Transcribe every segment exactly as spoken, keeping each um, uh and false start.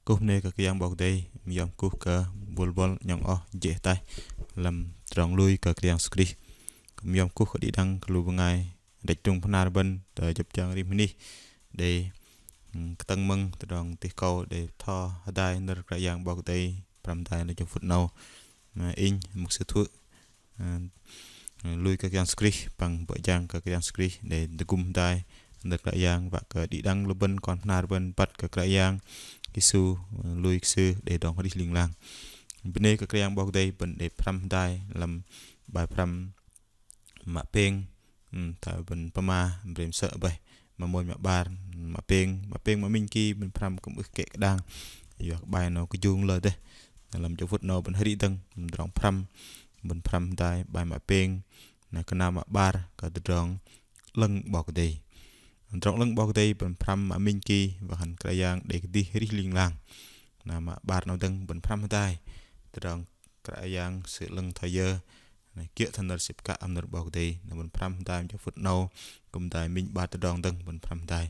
Kuh bơnê kơ Kră Yang 'Bok Kei-Dei, mă yom kuh kơ bôl bôl nhŏng oh jê̆ ataih lăm tơdrong lui kơ Kră Yang Yêsu Krist. Kư̆m yom kuh kơ đĭ đăng kơ lu bơngai đĕch drung pơhnar bơ̆n tơ jơ̆p jang rim hơnih đei, ưm, kơtơ̆ng mơ̆ng tơdrong tih kâu đei bơtho hơdai nơ̆r Kră Yang 'Bok Kei-Dei pơhrăm hơdai lăm jơ phŭt 'nâu. Mă inh mŭk sư thuơ̆, ơ, lui kơ Kră Yang Yêsu Krist păng bơ̆ jang kơ Kră Yang Yêsu Krist đei tơgŭm hơdai nơ̆r Kră Yang wă kơ đĭ đăng lu bơ̆n kon pơhnar bơ̆n băt kơ Kră Yang Yêsu, ơ, lui kơ Sư đei tơdrong arih ling lang. Bơnê kơ Kră Yang 'Bok Kei-Dei bơ̆n đei pơhrăm hơdai lăm bai pơhrăm mă pêng, ưm, thoi bơ̆n pơma brêm sơ̆ bơih, mă mônh mă 'bar, mă pêng, mă pêng mă minh ki bơ̆n pơhrăm kư̆m ưh kĕ kơdang. Yua kơ bai 'nâu kơjung lơ dêh. Lăm jơ phŭt 'nâu bơ̆n hơrih dơ̆ng, tơdrong pơhrăm bơ̆n pơhrăm hơdai bai mă pêng, na kơna mă 'bar kơ tơdrong 'lơ̆ng 'Bok Kei-Dei. Tơdrong 'lơ̆ng 'Bok Kei-Dei bơ̆n pơhrăm mă minh ki, wă khan Kră Yang đei kơdih arih ling lang. Na mă 'bar 'nâu dơ̆ng bơ̆n pơhrăm hơdai tơdrong Kră Yang Sư 'lơ̆ng thoi yơ, na kiơ̆ thoi nơ̆r sĭp kă hăm nơ̆r 'Bok Kei-Dei, na bơ̆n pơhrăm hơdai jơ phŭt 'nâu, kư̆m hơdai minh 'bar tơdrong dơ̆ng bơ̆n pơhrăm hơdai.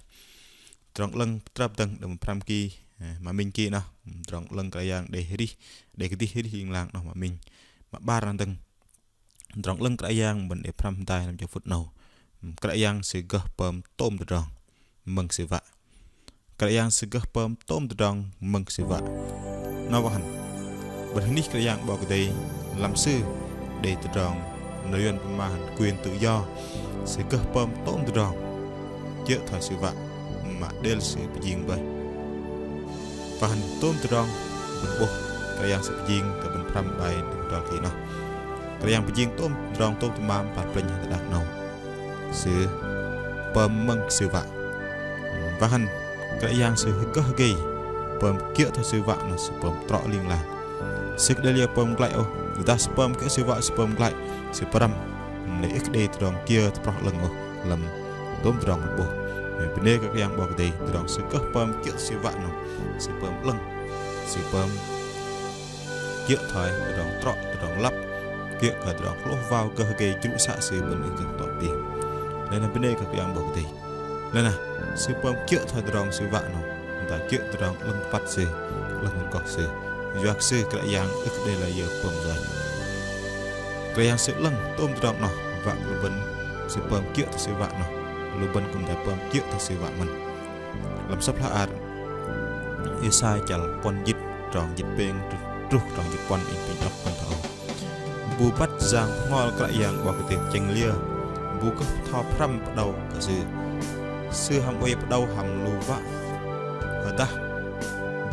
Tơdrong 'lơ̆ng pơtrăp dơ̆ng đơ̆ng bơ̆n pơhrăm ki, ơ, mă minh ki noh, tơdrong 'lơ̆ng Kră Yang đei arih, đei kơdih arih ling lang noh mă minh. Mă 'bar noh dơ̆ng, tơdrong 'lơ̆ng Kră Yang bơ̆n đei pơhrăm hơdai lăm jơ phŭt 'nâu. Kră Yang Sư gơh pơm tôm tơdrong mơ̆ng Sư wă. Kră Yang Sư gơh pơm tôm tơdrong mơ̆ng Sư wă. Noh wă khan bơ̆n hơnih Kră Yang 'Bok Kei-Dei lăm Sư đei tơdrong nơ̆r yuăn pơma khan quyền tự do. Sư gơh pơm tôm tơdrong kiơ̆ thoi Sư wă, mă đêl Sư pơjing bơih. Wă khan tôm tơdrong bơ̆n 'bôh Kră Yang Sư pơjing tơ bơ̆n pơhrăm bai đơ̆ng tơdrong ki noh. Kră Yang pơjing tôm tơdrong tôm tơmam păl plĕnh hăm teh đak 'nâu. Sư pơm mơ̆ng Sư wă. Wă khan Kră Yang Sư gơh hơgei pơm kiơ̆ thoi Sư wă noh Sư pơm trŏ ling lang. Sư kơ đei liơ pơm glăi ôh, tơdah Sư pơm kiơ̆ Sư wă Sư pơm glăi, Sư pơrăm, lei ưh kơ đei tơdrong kiơ tơproh 'lơ̆ng ôh lăm tôm tơdrong 'bôh. Bơnê kơ Kră Yang 'Bok Kei-Dei, tơdrong Sư gơh pơm kiơ̆ Sư wă noh Sư pơm 'lơ̆ng, Sư pơm kiơ̆ thoi tơdrong trŏ, tơdrong lăp, kiơ̆ kơ tơdrong hlôh wao gơh hơgei jrŭ să Sư bơ̆n ưh kơ tŏ pơting. Lei na bơnê kơ Kră Yang 'Bok Kei-Dei. Lei na Sư pơm kiơ̆ thoi tơdrong Sư wă noh, dah kiơ̆ tơdrong 'lơ̆ng tơpăt Sư, 'lơ̆ng rơgoh Sư. Yua kơ Sư Kră Yang ưh kơ đei layơ pơm yoch. Kră Yang Sư 'lơ̆ng tôm tơdrong noh, wă kơ lu bơ̆n Sư pơm kiơ̆ thoi Sư wă noh, lu bơ̆n kư̆m dah pơm kiơ̆ thoi Sư wă mơ̆n. Lăm sơ̆p hla ar Êsai chăl puăn jĭt, trong jĭt pêng truh trong jĭt puăn, inh pinh đŏk bơ̆n thoi âu. Bu băt Yang Bơhngol Kră Yang 'Bok Kei-Dei tơchĕng liơ, bu gơh bơtho pơhrăm pơđâu kơ Sư. Sư hăm oei pơđâu hăm lu wă, hơdah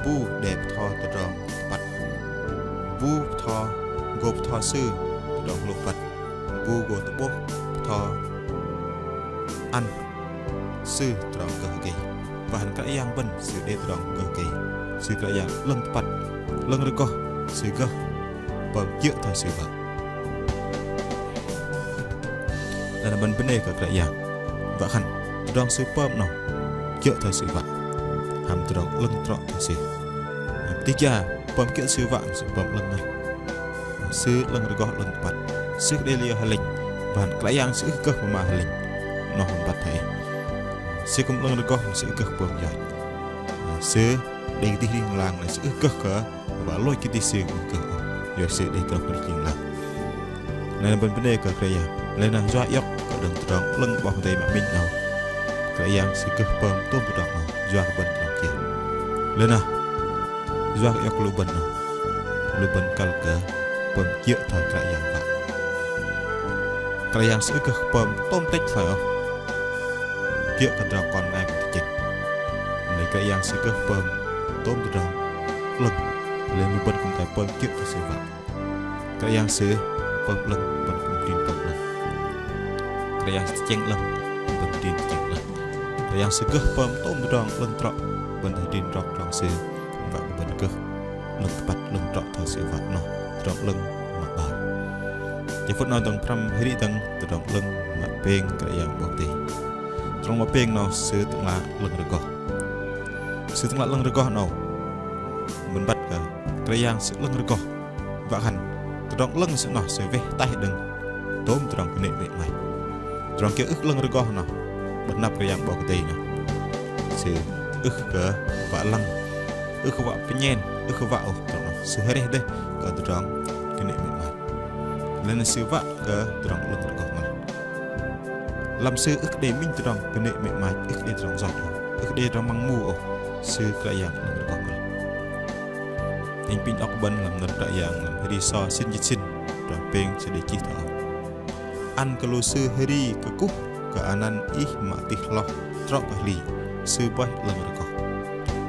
bu đei bơtho tơdrong tơpăt. Bu bơtho, gô bơtho Sư tơdrong hlôh băt. Bu gô tơ'bôh bơtho ăn Sư tơdrong gơh hơgei. Wă khan Kră Yang bơ̆n Sư đei tơdrong gơh hơgei. Sư Kră Yang 'lơ̆ng tơpăt, 'lơ̆ng rơgoh, Sư gơh pơm kiơ̆ thoi Sư wă. Lei na bơ̆n bơnê kơ Kră Yang. Wă khan tơdrong Sư pơm noh kiơ̆ thoi Sư wă, hăm tơdrong 'lơ̆ng trŏ thoi Sư. Tih gia pơm kiơ̆ Sư wă, Sư pơm 'lơ̆ng noh. Sư 'lơ̆ng rơgoh 'lơ̆ng tơpăt. Sư kơ đei liơ hơlĕnh. Wă khan Kră Yang Sư ưh kơ gơh pơma hơlĕnh. Noh băt thoi ei. Sư kư̆m 'lơ̆ng rơgoh, Sư ưh kơ gơh pơm yoch. Sư đei kơdih ling lang, Sư ưh kơ gơh kơ wă lôch kơdih Sư ưh kơ gơh ôh. Yua Sư đei tơdrong arih ling lang. Lei na bơ̆n bơnê kơ Kră Yang. Lei na yua iŏk kơ đơ̆ng tơdrong 'lơ̆ng 'Bok Kei-Dei mă minh 'nâu, Kră Yang Sư gơh pơm tôm tơdrong 'nâu yua kơ bơ̆n tơdrong kiơ. Lei na yua kơ iŏk lu bơ̆n 'nâu, lu bơ̆n kăl kơ pơm kiơ̆ thoi Kră Yang wă. Kră Yang Sư ưh kơ gơh pơm tôm tĕch thoi ôh kiơ̆ kơ tơdrong kon bơngai kư̆m tơchĕng. Lei Kră Yang Sư gơh pơm tôm tơdrong 'lơ̆ng, lei lu bơ̆n kư̆m tai pơm kiơ̆ thoi Sư wă. Kră Yang Sư pơm 'lơ̆ng, bơ̆n kư̆m adrin pơm 'lơ̆ng. Kră Yang Sư tơchĕng 'lơ̆ng, bơ̆n adrin tơchĕng 'lơ̆ng. Kră Yang Sư gơh pơm tôm tơdrong 'lơ̆ng trŏ, bơ̆n adrin trŏ tơdrong Sư, wă kơ bơ̆n gơh 'lơ̆ng tơpăt, 'lơ̆ng trŏ thoi Sư wă noh, tơdrong 'lơ̆ng mă 'bar. Jơ phŭt 'nâu dơ̆ng pơhrăm arih dơ̆ng tơdrong 'lơ̆ng mă pêng Kră Yang 'Bok Kei-Dei. Tơdrong mă pêng 'nâu Sư Tơ'ngla 'lơ̆ng rơgoh. Sư Tơ'ngla 'lơ̆ng rơgoh 'nâu bơ̆n băt kơ Kră Yang Sư 'lơ̆ng rơgoh. Wă khan tơdrong 'lơ̆ng Sư noh Sư weh ataih đơ̆ng tôm tơdrong kơnê̆ bĕ 'maih. Tơdrong kiơ ưh kơ 'lơ̆ng rơgoh noh, bơ̆n năp Kră Yang 'Bok Kei-Dei noh Sư ưh kơ wă lăng ưh kơ wă pơnhen, ưh kơ wă ôh tơdrong noh. Sư areh dêh kơ tơdrong kơnê̆ mĕ mach. Lei na sư wă kơ tơdrong 'lơ̆ng rơgoh ngăl. Lăm sư ưh kơ đei minh tơdrong kơnê̆ mĕ mach, ưh kơ đei tơdrong yoch ôh, ưh kơ đei tơdrong măng mu ôh, sư Kră Yang 'lơ̆ng rơgoh ngăl. Inh apinh đŏk bơ̆n lăm nơ̆r Kră Yang lăm Hơri sô sĭn jĭt sĭn, trong pêng sư đei chih thoi âu: Ăn kơ lu sư hơri kơkuh kơ anăn ih mă tih hloh trŏ kơ hli, sư bơih 'lơ̆ng rơgoh.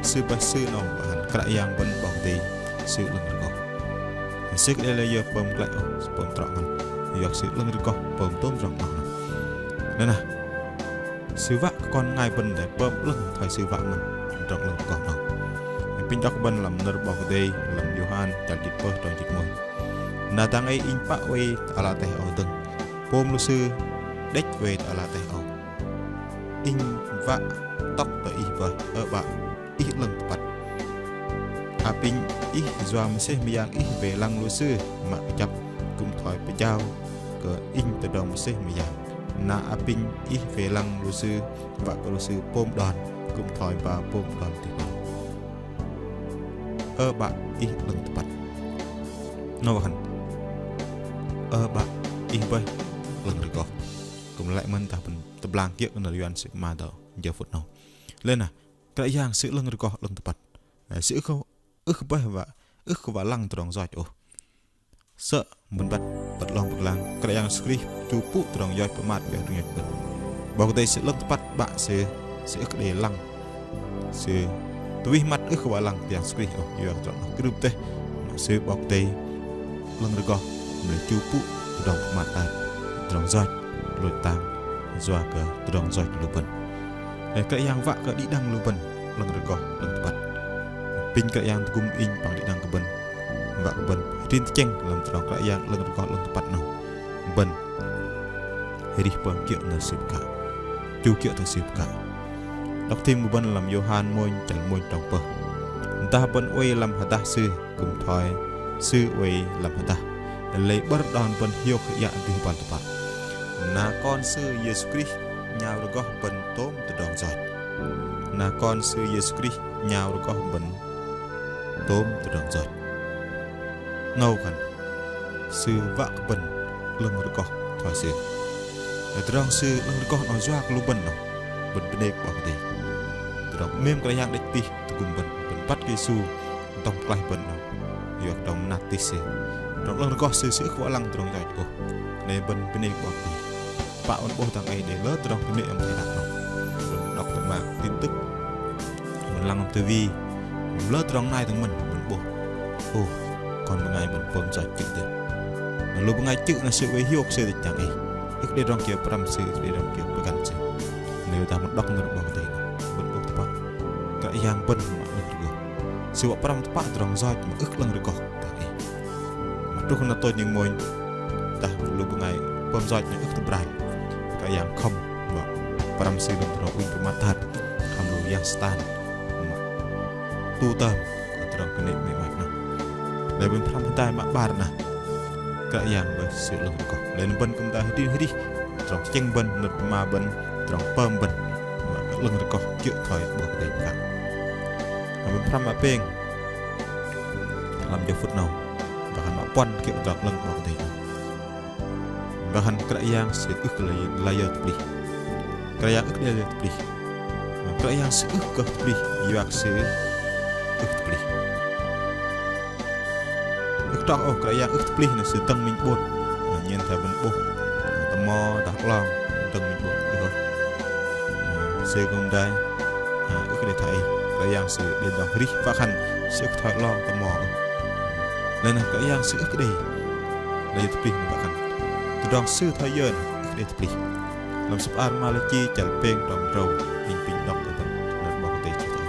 Sư bơih sư 'nâu wă khan Kră Yang bơ̆n 'Bok Kei-Dei sư 'lơ̆ng rơgoh. Sư kơ đei layơ pơm glăi ôh, sư pơm trŏ ngăl. Yua kơ sư 'lơ̆ng rơgoh pơm tôm tơdrong 'noh noh. Lei na sư wă kơ kon bơngai bơ̆n đei pơm 'lơ̆ng thoi sư wă mơ̆n tơdrong 'lơ̆ng rơgoh 'nâu. Apinh đŏk bơ̆n lăm nơ̆r 'Bok Kei-Dei lăm Yôhan chăl jĭt pơh trong jĭt mônh: Na dang ei inh pă oei tơ ala teh âu dơ̆ng, pôm lu sư đĕch oei tơ ala teh âu. Inh wă tŏk tơ ih bơih, ơ 'Bă, ih 'lơ̆ng tơpăt. Apinh ih yua mơsêh mơyang ih wei lăng lu sư mă kơjăp kư̆m thoi pơjao kơ inh tơdrong mơsêh mơyang. Na apinh ih wei lăng lu sư wă kơ lu sư pôm đon kư̆m thoi ba pôm đon tih bơih. Ơ 'Bă, ih 'lơ̆ng tơpăt. 'Nâu wă khan: Ơ 'Bă, ih bơih 'lơ̆ng rơgoh. Kư̆m lei mơ̆n dah bơ̆n tơblang kiơ̆ kơ nơ̆r Yôhan sư pơma tơ jơ phŭt 'nâu. Lei na Kră Yang sư 'lơ̆ng rơgoh 'lơ̆ng tơpăt. Sư ưh kơ, ưh kơ bơih wă, ưh kơ wă lăng tơdrong yoch ôh. Sơ̆ bơ̆n băt, băt 'long pơglang Kră Yang Yêsu Krist chu pŭ tơdrong yoch pơmat, yoch tơdrong yoch bơ̆n. 'Bok Kei-Dei sư 'lơ̆ng tơpăt 'Bă sư, sư ưh kơ đei lăng. Sư tơwih măt ưh kơ wă lăng Kră Yang Yêsu Krist ôh, yua kơ tơdrong noh krưp dêh. Mă sư 'Bok Kei-Dei 'lơ̆ng rơgoh, mă lei chu pŭ tơdrong pơmat, tơdrong yoch, lôch tang, yua kơ tơdrong yoch lu bơ̆n. Lei Kră Yang wă kơ đĭ đăng lu bơ̆n 'lơ̆ng rơgoh 'lơ̆ng tơpăt. Apinh Kră Yang tơgŭm inh păng đĭ đăng kơ bơ̆n, wă kơ bơ̆n rin tơchĕng lăm tơdrong Kră Yang 'lơ̆ng rơgoh 'lơ̆ng tơpăt 'nâu, bơ̆n arih pơm kiơ̆ nơ̆r sư pơkă, chu kiơ̆ tơ sư pơkă. Đŏk thim kơ bơ̆n lăm Yôhan mônh chăl mônh trong pơh: Dah bơ̆n oei lăm hơdah sư kư̆m thoi sư oei lăm hơdah, lei 'bơ̆r đon bơ̆n hiôk hơiă dih băl tơpă. Na Kon sư Yêsu Krist 'nhao rơgoh bơ̆n tôm tơdrong yoch. Na Kon sư Yêsu Krist 'nhao rơgoh bơ̆n tôm tơdrong yoch. 'Nâu khan sư wă kơ bơ̆n 'lơ̆ng rơgoh thoi sư. Tơdrong sư 'lơ̆ng rơgoh 'nâu yua kơ lu bơ̆n 'nâu bơ̆n bơnê kơ 'Bok Kei-Dei. Tơdrong 'mêm Kră Yang đĕch tih tơgŭm bơ̆n, bơ̆n băt kơ Yêsu dŏng pơklaih bơ̆n 'nâu, yua kơ tơdrong mơnat tih sư. Tơdrong 'lơ̆ng rơgoh sư, sư ưh kơ wă lăng tơdrong yoch ôh. Lei bơ̆n bơnê kơ 'Bok Kei-Dei. Pă bơ̆n 'bôh dang ei đei lơ tơdrong kơnê̆ lăm teh đak 'nâu, bơ̆n đŏk tơ̆ mă tin tức, bơ̆n lăng tơ tivi, lơ tơdrong nai dơ̆ng mơ̆n bơ̆n 'bôh. Ô, kon bơngai bơ̆n pơm yoch chư̆ dêh. Na lu bơngai chư̆ na sư oei hiôk sư đĕch dang ei. Ưh kơ đei tơdrong kiơ pơrăm sư, ưh kơ đei tơdrong kiơ pơgăn sư. Na dah bơ̆n đŏk nơ̆r 'Bok Kei-Dei, bơ̆n 'bôh tơpă Kră Yang bơ̆n mă 'lơ̆ng rơgoh. Sư wă pơrăm tơpă tơdrong yoch mă ưh kơ 'lơ̆ng rơgoh dang ei. Mă truh na tôi ning mônh, dah lu bơngai pơm yoch na ưh kơ tơbral, Kră Yang khŏm mă pơrăm sư lăm tơdrong ŭnh pơmat tat, khŏm lu yang Satan mă tu tơm tơdrong kơnê̆ mĕ mach noh. Lei bơ̆n pơhrăm hơdai mă 'bar noh, Kră Yang bơih sư 'lơ̆ng rơgoh. Lei na bơ̆n kư̆m dah hơdrin hơrih tơdrong tơchĕng bơ̆n, nơ̆r pơma bơ̆n, tơdrong pơm bơ̆n mă kơ 'lơ̆ng rơgoh kiơ̆ thoi 'Bok Kei-Dei pơkă. Na bơ̆n pơhrăm mă pêng lăm jơ phŭt 'nâu, wă khan mă puăn kiơ̆ tơdrong 'lơ̆ng 'Bok Kei-Dei. Wă khan Kră Yang sư ưh kơ layơ tơplih. Kră Yang ưh kơ layơ tơplih. Kră Yang sư ưh kơ tơplih, yua kơ sư ưh tơplih. Ưh kơ trŏ ôh, Kră Yang ưh tơplih na sư dơ̆ng minh 'bôt. Na nhen thoi bơ̆n 'bôh tơmo dah 'long dơ̆ng minh 'bôt ưh ôh. Na sư kư̆m đei, na ưh kơ đei thoi ei. Kră Yang sư đei tơdrong arih, wă khan sư ưh kơ thoi 'long tơmo ôh. Lei na Kră Yang sư ưh kơ đei layơ tơplih, wă khan tơdrong sư thoi yơ na ưh kơ đei tơplih. Lăm sơ̆p ar Malaki chăl pêng trong drâu, inh apinh đŏk kơ bơ̆n nơ̆r 'Bok Kei-Dei chih thoi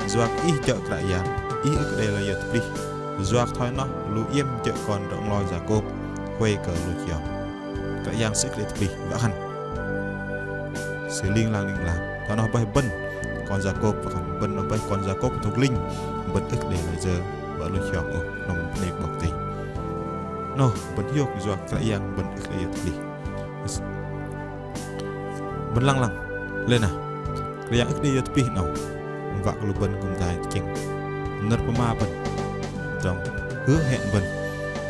âu: Yua kơ ih jơ̆ Kră Yang, ih ưh kơ đei layơ tơplih. Yua kơ thoi noh lu iĕm jơ̆ kon drŏ-nglo Yakôp huay kơ lôch hiong. Kră Yang sư ưh kơ đei tơplih, wă khan sư ling lang ling lang. Thoi noh bơih bơ̆n kon Yakôp, wă khan bơ̆n 'nâu bơih kon Yakôp tŭk ling, bơ̆n ưh kơ đei layơ wă lôch hiong ôh, 'nâu bơ̆n bơnê kơ 'Bok Kei-Dei. 'Nâu bơ̆n hiôk yua kơ Kră Yang bơ̆n ưh kơ đei layơ tơplih. Bơ̆n lăng lăng, lei na Kră Yang ưh kơ đei layơ tơplih 'nâu. wă kơ lu bơ̆n kư̆m dai tơchĕng. Nơ̆r pơma bơ̆n, tơdrong hứa hẹn bơ̆n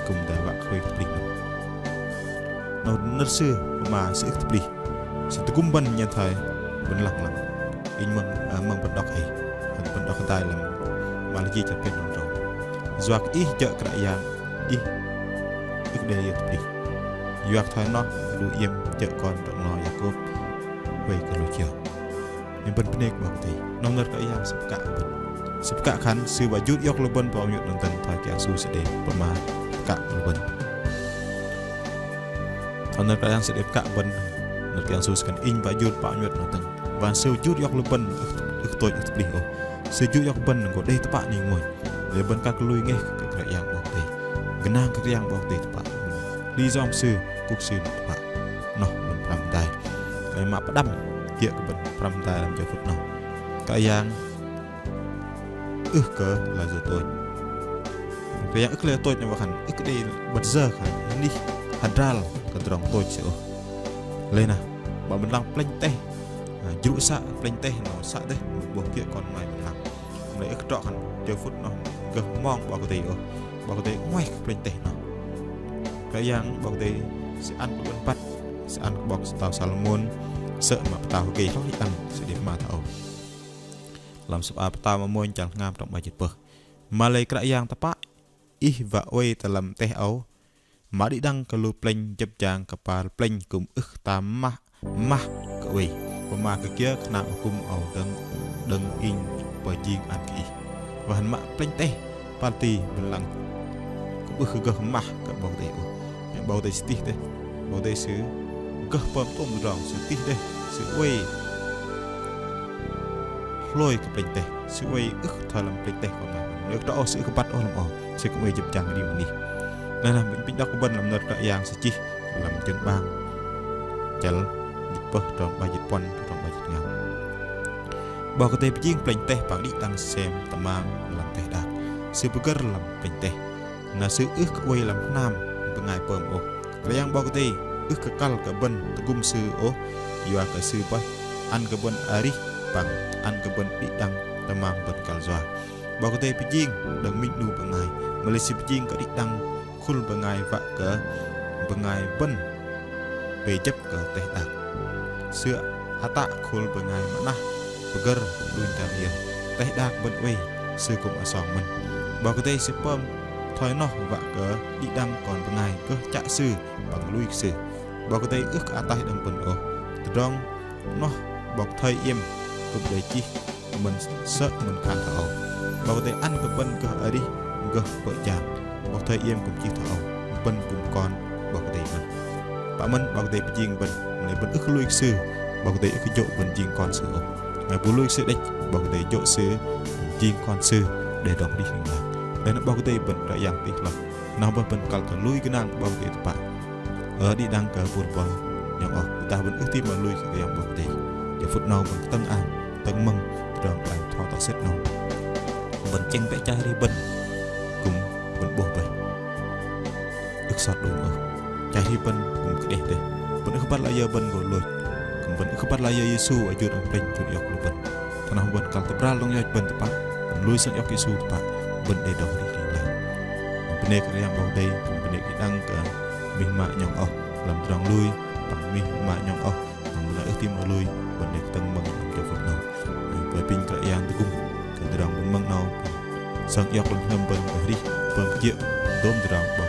kư̆m dai wă kơ huay kơ tơplih bơ̆n. Noh nơ̆r Sư pơma Sư ưh kơ tơplih. Sư tơgŭm bơ̆n nhen thoi bơ̆n lăng lăng. Inh mơ̆ng, ơ, mơ̆ng bơ̆n đŏk hei, bơ̆n đŏk hơdai lăm Malachi chăl pêng trong tơdrong: Yua kơ ih jơ̆ Kră Yang, ih ưh kơ đei yơ tơplih. Yua kơ thoi noh lu iĕm jơ̆ kon drŏ-nglo Yakôp huay kơ lu kiơ. Mĕn bơ̆n bơnê kơ 'Bok Kei-Dei. Noh nơ̆r Kră Yang Sư pơkă bơ̆n. Sư pơkă khan Sư wă jur iŏk lu bơ̆n pơm nhuăt nơ̆ng dơ̆ng thoi Kră Yang Yêsu Sư đei pơma pơkă lu bơ̆n. Thoi nơ̆r Kră Yang Sư đei pơkă bơ̆n, nơ̆r Kră Yang Yêsu Sư khan Inh wă jur pơm nhuăt nơ̆ng dơ̆ng. Wă Sư jur iŏk lu bơ̆n ưh, ưh tôch ưh tơplih ôh. Sư jur iŏk bơ̆n gô đei tơpă ning mônh. Lei bơ̆n kăl kơ lui ngeh kơ Kră Yang 'Bok Kei-Dei. Gơnang kơ Kră Yang 'Bok Kei-Dei tơpă. Hli yom Sư, kŭk Sư tơpă. Noh bơ̆n pơhrăm hơdai. Lei mă pơđăm kiơ̆ kơ bơ̆n pơhrăm hơdai lăm jơ phŭt noh. Kră Yang ưh kơ layơ tôch. Kră Yang ưh kơ layơ tôch noh wă khan ưh kơ đei 'bơ̆t yơ khan anih hơdral kơ tơdrong tôch Sư ôh. Lei na, mă bơ̆n lăng plĕnh teh, na, jrŭ să plĕnh teh noh să dêh, 'bôh kiơ̆ kon bơngai bơ̆n lăng. Mă lei ưh kơ trŏ khan jơ phŭt noh gơh mong 'Bok Kei-Dei ôh. 'Bok Kei-Dei ngoaih kơ plĕnh teh noh. Kră Yang 'Bok Kei-Dei Sư ăn kơ bơ̆n băt, Sư ăn kơ 'bok Pơtao Salômôn, sơ̆ mă pơtao hơgei hloh đĭ đăng Sư đei pơma thoi âu. Lăm Sơ̆p Pơtao Mă Mônh chăl hngam trong 'bar jĭt pơh. Mă lei Kră Yang tơpă, Ih wă oei tơ lăm teh âu, mă đĭ đăng kơ lu plĕnh jơ̆p jang kơpal plĕnh kư̆m ưh tam mah, mah kơ oei. Pơma kơ kiơ kơ hnam akŭm âu đơ̆ng, đơ̆ng Inh pơjing ăn kơ ih. Wă khan mă plĕnh teh Palti bơ̆n lăng kư̆m ưh kơ gơh mah kơ 'Bok Kei-Dei ôh. 'Bok Kei-Dei Sư tih dêh, 'Bok Kei-Dei Sư gơh pơm tôm tơdrong, Sư tih dêh, Sư oei hlôi kơ plĕnh teh, Sư oei ưh thoi lăm plĕnh teh kon bơngai. Ưh kơ trŏ ôh, Sư ưh kơ băt ôh lăm âu, Sư kư̆m oei jơ̆p jang rim anih. Lei na bơ̆n, bơ̆n đŏk kơ bơ̆n lăm nơ̆r Kră Yang Sư chih lăm Jơ̆ng 'Bang chăl jĭt pơh trong 'bar jĭt puăn, trong 'bar jĭt hngam. 'Bok Kei-Dei pơjing plĕnh teh păng đĭ đăng sem tơmam lăm teh đak. Sư pơgơ̆r lăm plĕnh teh. Na Sư ưh kơ oei lăm hnam bơngai pơm ôh. Kră Yang 'Bok Kei-Dei ưh kơ kăl kơ bơ̆n tơgŭm Sư ôh, yua kơ Sư bơih ăn kơ bơ̆n arih păng ăn kơ bơ̆n đĭ đăng tơmam bơ̆n kăl yua. 'Bok Kei-Dei pơjing đơ̆ng minh 'nu bơngai, mă lei Sư pơjing kơ đĭ đăng khul bơngai wă kơ bơngai bơ̆n pơjăp kơ teh đak. Sư ată khul bơngai mơ'nah pơgơ̆r đunh tam yơ. Teh đak bơ̆n oei, Sư kư̆m asong mơ̆n. 'Bok Kei-Dei Sư pơm thoi noh wă kơ đĭ đăng kon bơngai gơh chă Sư păng lui kơ Sư. 'Bok Kei-Dei ưh kơ ataih đơ̆ng bơ̆n ôh. Tơdrong noh 'bok thây iĕm kư̆m đei chih mơ̆n sơ̆ mơ̆n khan thoi âu. 'Bok Kei-Dei ăn kơ bơ̆n gơh arih, gơh pơm jang. 'Bok thây iĕm kư̆m chih thoi âu. Bơ̆n kư̆m kon 'Bok Kei-Dei mơ̆n. Pă mơ̆n 'Bok Kei-Dei pơjing bơ̆n, mă lei bơ̆n ưh kơ lui kơ Sư, 'Bok Kei-Dei ưh kơ jô̆ bơ̆n jing kon Sư ôh. Bơngai bu lui kơ Sư đĕch, 'Bok Kei-Dei jô̆ sư jing kon Sư đei tơdrong arih ling lang. Lei na 'Bok Kei-Dei bơ̆n Kră Yang tih lăng. Noh bơih bơ̆n kăl kơ lui gơnang 'Bok Kei-Dei tơpă. Ơ, đĭ đăng kơ bôl bôl nhŏng oh, dah bơ̆n ưh ti mă lui kơ Kră Yang 'Bok Kei-Dei. Jơ phŭt 'nâu bơ̆n kơtơ̆ng ang, kơtơ̆ng mơ̆ng tơdrong kơplah bơ̆n tŏ sĕt 'nâu. Bơ̆n tơchĕng bĕ chăl arih bơ̆n kư̆m bơ̆n 'bôh bơih. Ưh kơ sot đunh ôh. Chăl arih bơ̆n kư̆m kơdeh dêh. Bơ̆n ưh kơ băt layơ bơ̆n gô lôch. Kư̆m bơ̆n ưh kơ băt layơ Yêsu wă jur đơ̆ng plĕnh jur iŏk lu bơ̆n. Thoi noh bơ̆n kăl tơbral đơ̆ng yoch bơ̆n tơpă. Bơ̆n lui sơng iŏk Yêsu tơpă. Bơ̆n đei tơdrong arih ling lang. Bơnê kơ Kră Yang 'Bok Kei-Dei, bơnê đĭ đăng kơ mih mă nhŏng oh lăm tơdrong lui, păng mih mă nhŏng oh lăm bơngai ưh ti mă lui, bơ̆n đei kơtơ̆ng mơ̆ng lăm jơ phŭt 'nâu. Bơ̆n apinh Kră Yang tơgŭm kơ tơdrong bơ̆n mơ̆ng 'nâu, sơng iŏk lăm jơhngơ̆m bơ̆n kơ arih pơm kiơ̆ dôm tơdrong 'Bok